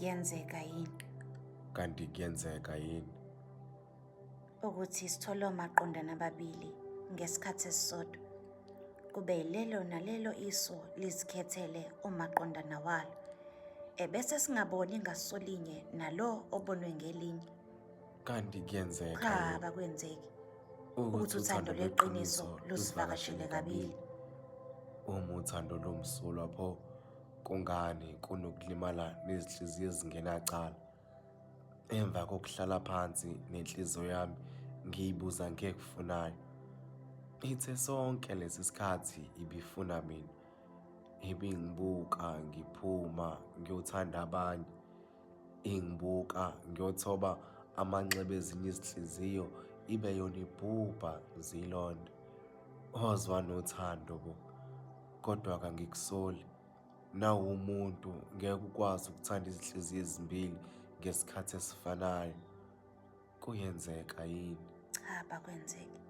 Kuyenzeka yini? Kanti kuyenzeka yini? Ukuthi sithole omaqondana ababili ngesikhathi esisodwa. Kube yilelo nalelo iso lizikhethele umaqondana walo. Ebese singaboni ngasolinye nalo obonwe ngelinye. Kanti kuyenzeka Cha, yini? akwenzeki. Ukuthi Ukuthi uthando lweqiniso lusivakashele kabili. Uma uthando lumsulwa pho kungani kunokulimala nezinhliziyo ezingenacala? Emva kokuhlala phansi nenhliziyo yami ngiyibuza ngekufunayo. Ithe sonke lesi sikhathi ibifuna mina. Ibingibuka ngiphuma ngiyothanda abanye. Ingibuka ngiyothoba amanxeba ezinye izinhliziyo ibe yona ibhubha zilonda. Ozwa nothando bo, kodwa kangikusoli. Nawumuntu ngeke ukwazi ukuthanda izinhliziyo ezimbili ngesikhathi esifanayo. Kuyenzeka yini? Cha, akwenzeki.